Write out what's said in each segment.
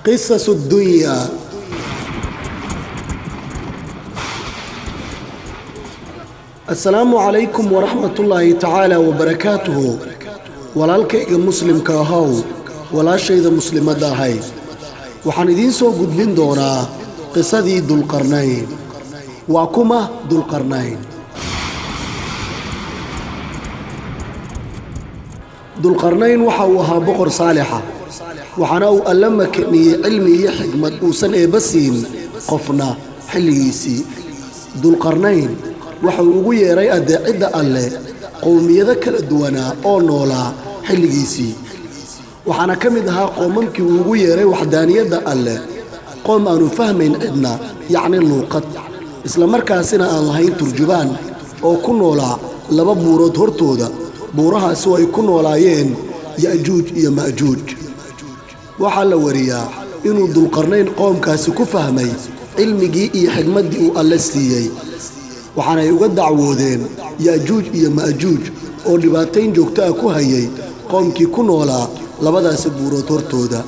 Qisasu Dunya. Assalaamu calaykum waraxmatullaahi tacaala wabarakaatuhu. Walaalkayga muslimka ahow, walaashayda muslimadda ahay, waxaan idiin soo gudbin doonaa qisadii Dulqarnayn. Waa kuma Dulqarnayn? Dulqarnayn waxa uu ahaa boqor saalixa, waxaana uu Alla makaniyey cilmi iyo xigmad uusan eebba siin qofna xilligiisii. Dulqarnayn waxauu ugu yeedhay addeecidda Alleh qowmiyado kala duwanaa oo noolaa xilligiisii, waxaana ka mid ahaa qoomamkii uu ugu yeedhay waxdaaniyadda Alleh qoom aanu fahmayn cidna, yacni luuqad, isla markaasina aan lahayn turjubaan, oo ku noolaa laba buurood hortooda. Buurahaasi oo ay ku noolaayeen Ya'juuj iyo Ma'juuj. Waxaa la wariyaa inuu Dulqarnayn qoomkaasi ku fahmay cilmigii iyo xigmaddii uu Alle siiyey, waxaanay uga dacwoodeen Ya'juuj iyo Ma'juuj oo dhibaatayn joogto ah ku hayay qoomkii ku noolaa labadaasi buurood hortooda.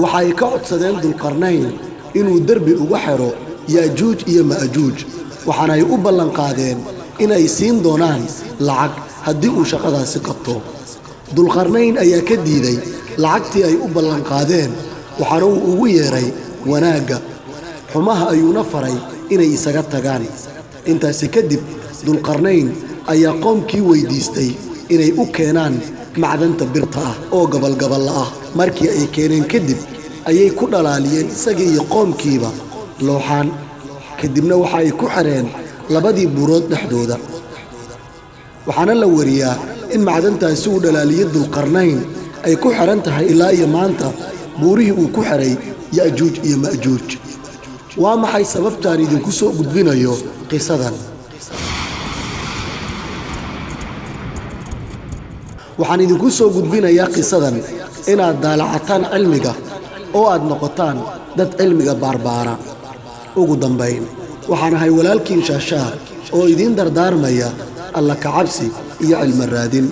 Waxa ay ka codsadeen Dulqarnayn inuu derbi uga xidho Ya'juuj iyo Ma'juuj, waxaana ay u ballanqaadeen inay siin doonaan lacag haddii uu shaqadaasi qabto. Dulqarnayn ayaa ka diiday lacagtii ay u ballanqaadeen, waxaana uu ugu yeedhay wanaagga, xumaha ayuuna faray inay isaga tagaan. Intaasi kadib Dulqarnayn ayaa qoomkii weydiistay inay u keenaan macdanta birta ah oo gabalgaballa ah. Markii ay keeneen kadib ayay ku dhalaaliyeen isagii iyo qoomkiiba looxaan, kadibna waxa ay ku xidheen labadii buurood dhexdooda. Waxaana la wariyaa in macdantaasi uu dhalaaliye Dulqarnayn ay ku xidhan tahay ilaa iyo maanta buurihii uu ku xidhay Ya'juuj iyo Ma'juuj. Waa maxay sababtaan idinku soo gudbinayo qisadan? Waxaan idinku soo gudbinayaa qisadan inaad daalacataan cilmiga oo aad noqotaan dad cilmiga baarbaara. Ugu dambayn, waxaan ahay walaalkiin Shaashaah oo idiin dardaarmaya Alla kacabsi iyo cilmi raadin.